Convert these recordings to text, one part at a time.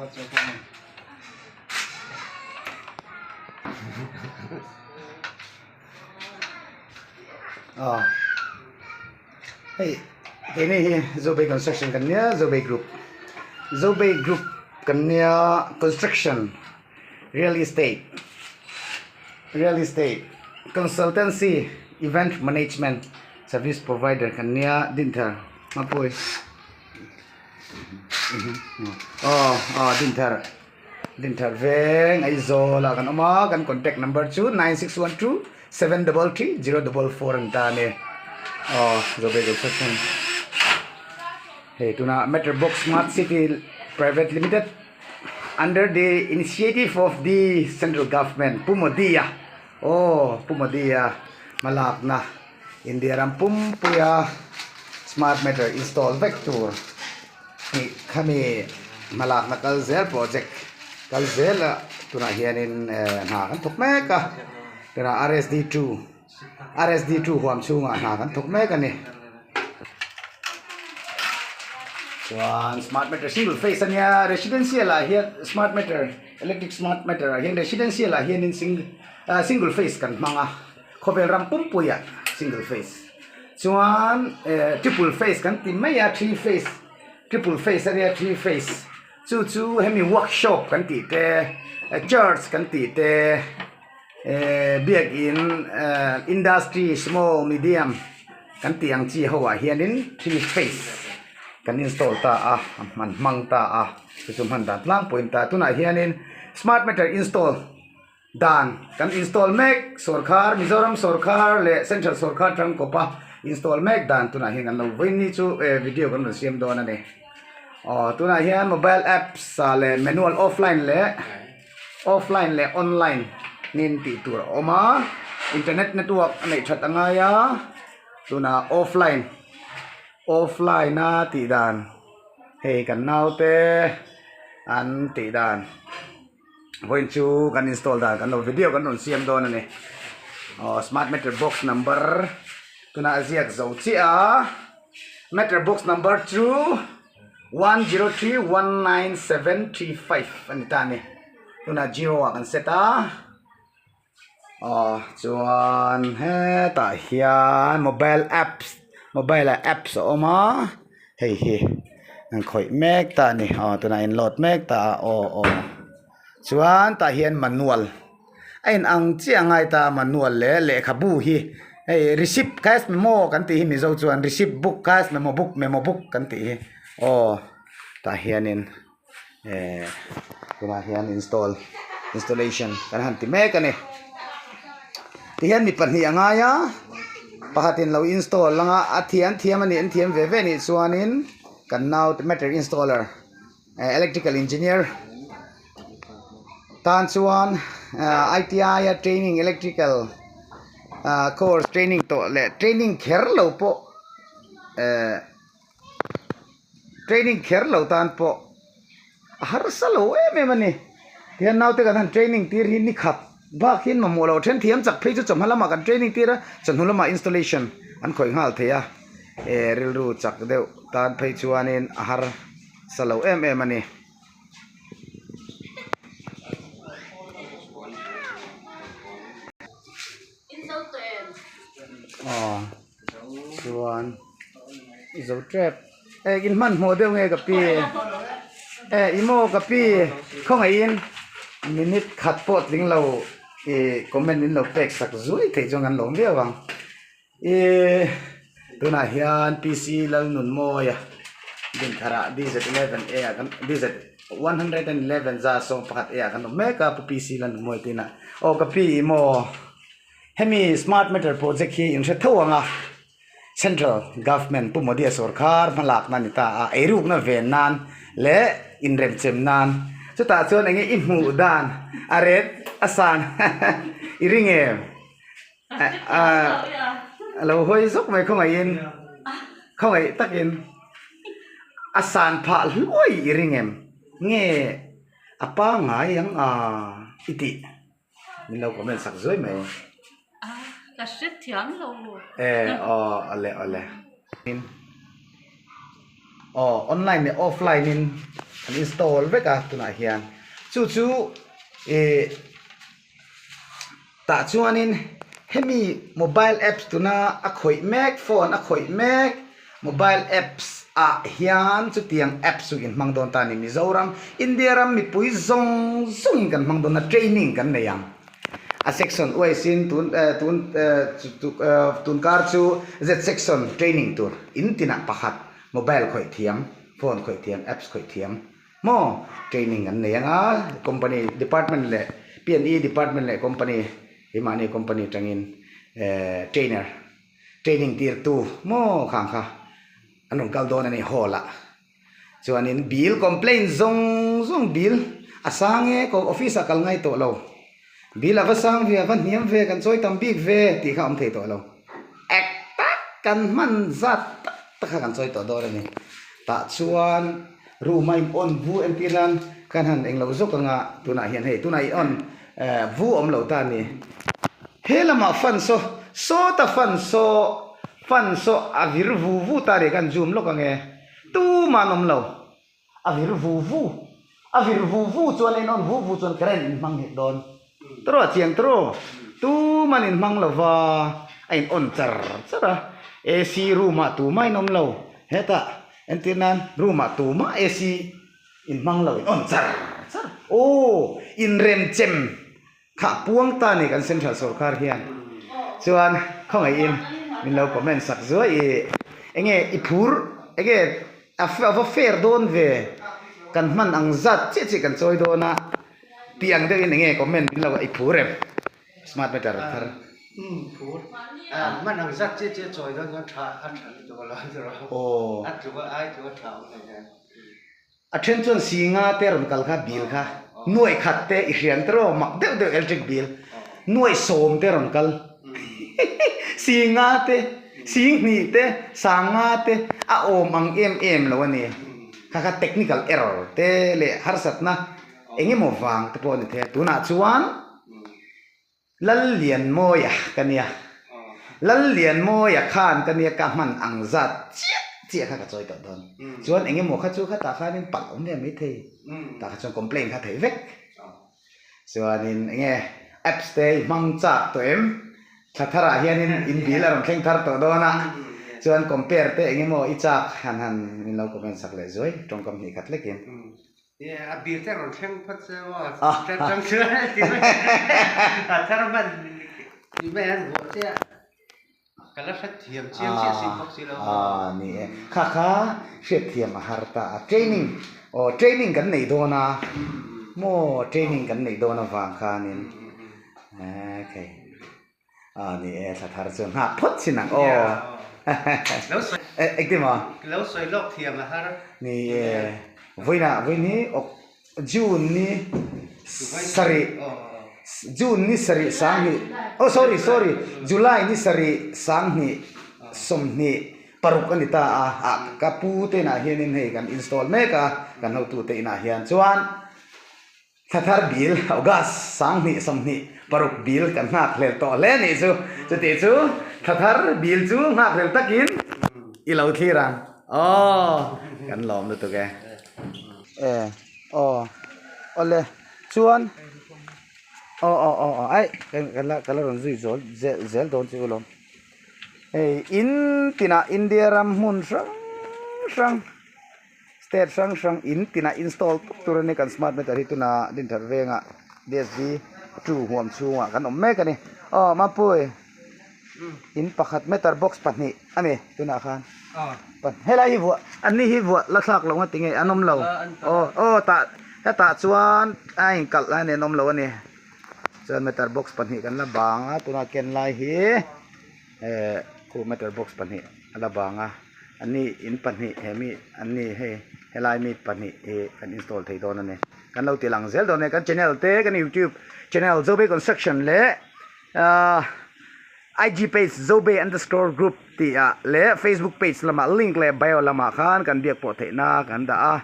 Aw hei keini hi Zobei construction kan nia Zobei group Zobei group kan nia construction real estate real estate consultancy event management service provider kan nia dinthar hmapui aw aw dinthar. Dinthar veng Aizawl ah kan awm a, kan contact number chu 9612 733 044 an ta a ni. Aw Zobel Construction hei tuna Meter Box Smart City Private Limited under the initiative of the Central Government Pu Modi a aw Pu Modi a hmalakna India ram pumpuia smart meter install vek tur. Hnih khami hmalakna kal zel project kal zel a tunah hianin hna kan thawk mek a tunah rsd two rsd two huam chhungah hna kan thawk mek a ni chuan smart meter single phase a nia residential ah hian smart meter electric smart meter ah hian residential ah hianin single phase kan hmang a khawvel ram pumpui ah single phase. Chuan eh triple face kan ti mai a three face triple face a nia three face chu chu hemi workshop kan tih te church kan tih te eh biakin eh industry small medium kan tih ang chi ho ah hianin three face kan install ta a an hmang ta a chu chu hman dan tlangpui a ni ta tunah hianin smart meter install. Dan kan install mek sawrkhar Mizoram sawrkhar leh Central sawrkhar tangkawpa install mek dan tunah hian kan lo vawiin ni chu video kan rawn siam dawn a ni. Aw tunah hian mobile apps ah leh manual offline leh offline leh online nin tih tur a awm a internet network a neih that a ngai a tunah offline offline a tih dan hei kan naute an tih dan. Vawiin chu kan install dan kan lo video kan rawn siam dawn a ni. Aw smart meter box number tunah a ziak zo chiah a meter box number chu 10319735 a ni ta a ni. Tunah zero ah kan set a aw chuan hetah hian mobile apps mobile ah apps a awm a hei hi an khawih mek ta a ni aw tunah in load mek ta a aw aw chuan tah hian manual a in ang chiah a ngai ta a manual leh lehkhabu hi hei receipt cash memo kan tih hi mizo chuan receipt book cash memo book memo book kan tih hi aw tah hianin. Eh tunah hian install installation kan han ti mek a ni tihian mi pahnih a ngai a pakhatin lo install anga a thiam thiam a nih an thiam ve ve a nih chuanin kan nau meter installer eh electrical engineer tan chuan ah I_T_I a training electrical ah course training tawh leh training kher lo pawh eh. Training kher lo tan pawh a harsa lo em em a ni. Tihian naute kan han training tir hi ni khat bak hian mamawh lo then thiam chak phei chu chawhma lamah kan training tir a, chawhnu lamah installation an khawih nghal thei a, eh rilru chak deuh tan phei chuanin a harsa lo em em a ni. Aw chuan zo tep eh in hmanhmawh deuh nge ka pi eh i maw ka pi khawngaihin minute khat pawh tling lo ih comment in lo pek sak zui theih chuan kan lawm viau ang ih tunah hian P C Lalnunmawia Dinthar ah D Z eleven A ah kan D Z 111 za 11 A ah kan awm mek a Pu P C Lalnunmawia te inah aw ka pi i maw. Hemi smart meter project hi in hre tho ang a, Central Government Pu Modi-a sawrkhar hmalakna a ni ta a, eirukna ven nan leh inremchem nan. Chutah chuan enge i hmuh dan a ret a san i ring em? A lo hawi zawk mai khawngaihin, khawngaih takin a san phah hluai i ring em? Nge a pangngai ang a i tih? Min lo comment sak zuai mai. A ka hre thiam lo. E aw ale ale. Aw online leh offline in An install vek a tunah hian chu chu ih tah chuanin hemi mobile apps tuna a khawih mek phone a khawih mek mobile apps ah hian chutiang apps chu in hmang dawn ta a ni Mizoram India ram mipui zawng zawngin kan hmang dawn a training kan nei ang a section wise in tun eh tun eh tun kar chu Z section training tur in tinah pakhat mobile khawih thiam. Phone khawih thiam, apps khawih thiam maw training an nei anga company department leh P&E department leh company hi mahni company atangin eh trainer training tirtu maw khang kha an rawn kal dawn a ni hall ah chuanin bill complaint zawng zawng bill a sang e office ah kal ngai tawh lo bill a va sang ve a va hniam ve kan chawi tam bik ve tih kha a awm thei tawh lo ek tak kan hman zat tak tak kha kan chawi tawh dawn a ni. Tah chuan room a in on vu entir nan kan han englo zawk anga tunah hian hei tunah i on vu awm lo ta a ni. He lamah fan saw sawta fan saw fan saw a vir vu vu ta a ni kan zoom lawk ange tumah an awm lo a vir vu vu a vir vu vu chuan a in on vu vu chuan current in hmang nghet dawn tawh a chiang tawh tumah an in hmang lova a in on char char a ac room ah tumah in awm lo hetah entir nan room ah tumah ac in hmang lo in on char char aw inremchem Kha puang ta ni kan central sorkar hian chuan khawngaihin min lo comment sak zuai i enge i phur enge a va fair dawn ve kan hman ang zat chiah chiah kan chawi dawn a tih ang deuhin enge comment min lo i phur em smart meter thar. Umm phur hman ang zat chiah chiah chawi dawn chuan tha a tha lutuk a lo a tluk a ai tluk a tha awm hle nen. A then chuan Singa te rawn kal kha bill kha nuaih khat te i hrian te rawh mak deuh deuh electric bill nuaih sawm te rawn kal Singa te Singhnih te Sanga te a awm ang em em lo a ni kha kha technical error te leh harsatna eng emaw vang te pawh a ni thei a tunah chuan Lallianmawia ka nia. Lallianmawia khan ka nia ka hman ang zat chiah chiah kha ka chawi tawh dawn. Chuan eng emaw kha chu khatah khanin palh awm ve maithei. Tah kha chuan complaint kha theih vek. Chuanin eng nge apps te i hmang chak tawh em? Thla tharah hianin in bill a rawn thleng thar tawh dawn a. Chuan compare te eng emaw i chak han han min lo comment sak leh zuai tawngkam hnih khat lekin. A bir te rawn thleng phawt che maw? Tang chuan a ti mai. A thar hman ti mai an vuah che a. Ka la hrethiam chiang chiah si bawk si lo. A ni e. Kha kha hriatthiam a har ta a. Training aw training kan nei dawn a maw training kan neih dawn avang khanin okay. A ni e, thla thar chu nghak phawt chin ang aw. Engtin maw? Lo sawi lawk thiam a har. Ni e, vawiinah vawiin hi June ni sarih, June ni sarih sanghnih, oh sorry sorry, July ni sarih sanghnih 20 paruk a ni ta a, ah ka pu te inah hianin hei kan install mek a, kan hotute inah hian chuan. Thla thar bil, August, 2026 bil kan nghak hlel tawh hle nih chu. Chuti chu thla thar bil chu nghak hlel takin i lo thlir ang. Aw, kan lawm lutuk e. E, aw, awle, chuan, aw, aw, aw, aw, aih, kan la, ka la rawn zui zawl zel zel dawn chu lawm. Hei, in tinah India ram hmun hrang hrang. State hrang hrang in tinah install tuk tur a ni kan smart meter hi tunah Dinthar vengah D_S_V two huam chhungah kan awm mek a ni aw Mapuii in pakhat meter box pahnih a ni tunah khan helai hi vuah an ni hi vuah la thlak lo nga tinge an awm lo aw aw tah hetah chuan a inkalh lai nen awm lo a ni chuan meter box pahnih kan la bang a tunah ken lai hi eh khu meter box pahnih a la bang a. An ni in pahnih he mi an ni hei helai mi pahnih hi kan install thei dawn a ni. Kan lo ti lang zel dawn a ni. Kan channel te kan youtube channel Zobei construction leh ahh IG page Zobei underscore group tih ah leh facebook page lamah link leh bio lamah khan kan biak pawh theihna kan dah a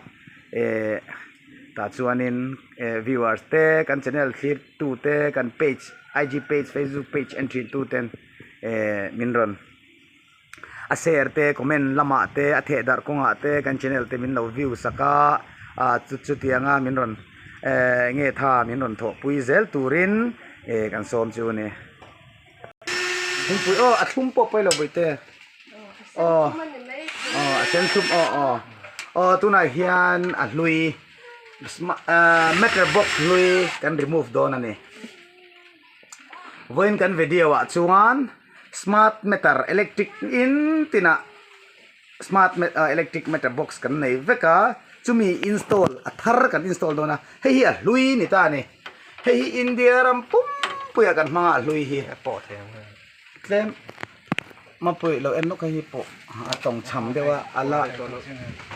eh tah chuanin eh viewers te kan channel thlir tu te kan page IG page facebook page en thin tu ten eh min rawn. A share te comment lamah te a theh darh kawngah te kan channel te min lo view sak a. ah chu chutianga min rawn eh nge tha min rawn thawhpui zel turin eh kan sawm chu a ni. Thingpui aw a thlum pawh pawi lo bawihte aw aw a sen thlum aw aw aw tunah hian a hlui ah meter box hlui kan remove dawn a ni vawiin kan video ah chuan smart meter electric in tinah smart electric meter box kan nei vek a chumi install a thar kan install dawn a hei hi a hlui ni ta a ni. Hei hi India ram pumpuia kan hmanga a hlui hi tlem mapui lo en lawk hei hi pawh a tawng cham deuh a a la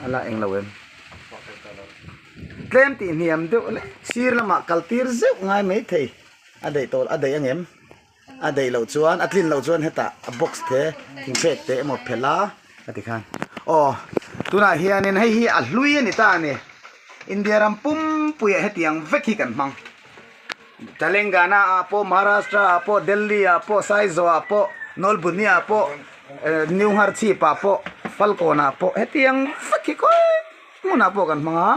a la eng lo em tlem tih hniam deuh leh sir lamah kal tir zeuh ngai mai thei a daih tawh a daih ang em a daih loh chuan a tlin loh chuan hetah a box te thingphek te emaw phelh a a ti khan aw tunah hianin hei hi a hlui a ni ta a ni India ram pumpuiah hetiang vek hi kan hmang Telangana ah pawh Maharashtra ah pawh Delhi ah pawh Saizawh ah pawh Nawlbuni ah pawh New Ngharchhip ah pawh Falkawn ah pawh hetiang vek hi khawi hmunah pawh kan hmang a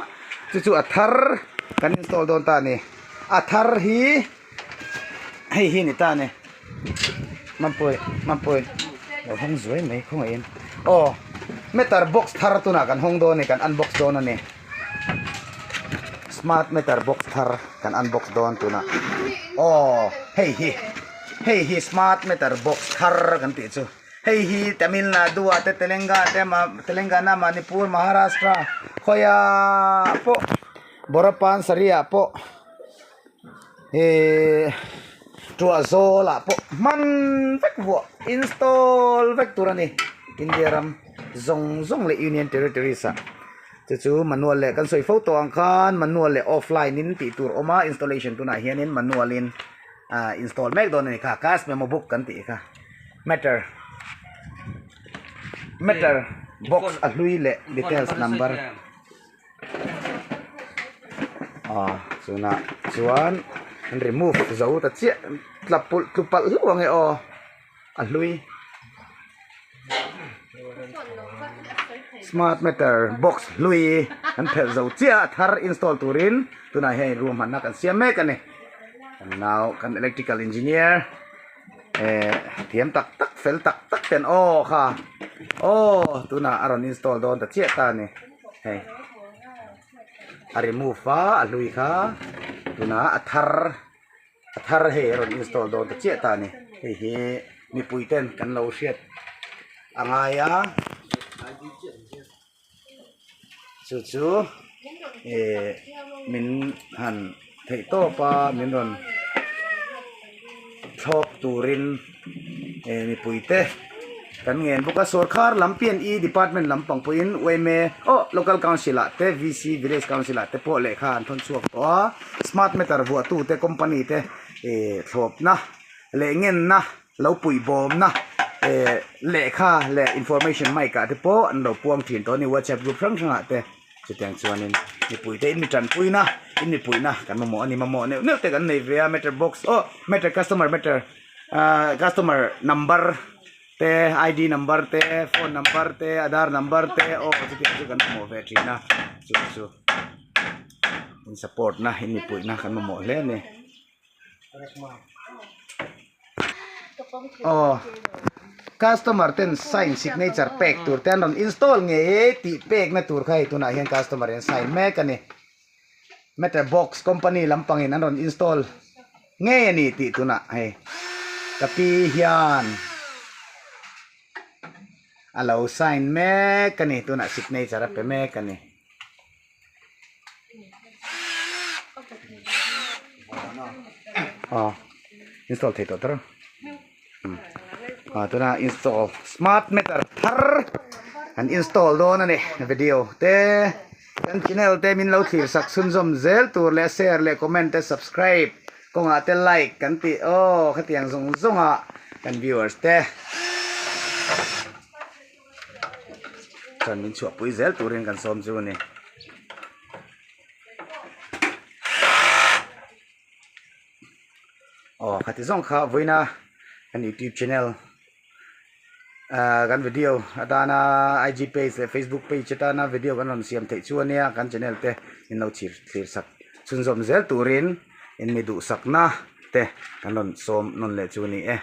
chu chu a thar kan install dawn ta a ni a thar hi. Hei hi ni ta a ni Mampui Mampui lo hawng zuai mai khawngaihin aw meter box thar tunah kan hawng dawn a ni kan unbox dawn a ni smart meter box thar kan unbox dawn tunah aw hei hi hei hi smart meter box thar kan tih chu hei hi Tamil Nadu ah te Telangana te Telangana Manipur Maharashtra khawiah pawh Borapansari ah pawh. Ihh tuah zawl ah pawh hman vek vuah install vek tur a ni India ram zawng zawng leh Union Territories ah chu chu manual leh kan sawi fo tawh ang khan manual leh offline in tih tur awm a installation tunah hianin manual in ah install mek dawn a ni kha cash memo book kan tih kha meter meter box a hlui leh details number. Aw chunah chuan an remove zo ta chiah tla pulh tlu palh hlauh ang e aw a hlui smart meter box hlui an phelh zo chiah a thar install turin tunah hian ruahmanna kan siam mek a ni kan nau kan electrical engineer. Eh thiam tak tak fel tak tak ten aw kha aw tunah a rawn install dawn ta chiah ta a ni hei a remove a a hlui kha tunah a thar a thar hei a rawn install dawn ta chiah ta a ni hei hi mipui ten kan lo hriat a ngai a chu chu eh min han theih tawp a min rawn thlawp turin eh mipui te kan ngen bawk a sawrkhar lam P and E department lampang pawhin yma aw local council ah te V C village council ah te pawh lehkha an thawn chhuak tawh a smart meter vuah tu te company te eh thlawpna leh ngenna. Lo puihbawmna eh lehkha leh information mic ah te pawh an lo puang thin tawh a ni whatsapp group hrang hrang ah te chutiang chuanin mipui te in mi tanpuina in mi puihna kan mamawh a ni mamawh neuh neuh te kan nei ve a meter box aw meter customer meter ah customer number te id number te phone number te aadhar number te aw chutiang chu kan mamawh ve thin a chu chu in support na in mi puihna kan mamawh hle a ni. Aw customer ten sign signature pek tur te an rawn install ngei e tih pek na tur kha hei tunah hian customer in sign mek a ni meter box company lampang in an rawn install ngei a ni tih tunah hei ka pi hian a lo sign mek a ni tunah signature a pe mek a ni. Aw install thei tawh tawrh a tuna install smart meter thar an install dawn a ni video te kan channel te min lo thlir sak chhunzawm zel tur leh share leh comment te subscribe kawngah te like kan tih aw khatiang zawng zawng ah kan viewers te. Chuan min chhuahpui zel turin kan sawm chu a ni. Aw khati zawng kha vawiina kan youtube channel Kan video atana IG page leh Facebook page atana video kan rawn siam theih chu ania kan channel te min lo chhir thlir sak chhunzawm zel turin in mi duhsakna te kan rawn sawm nawn leh chu a ni e.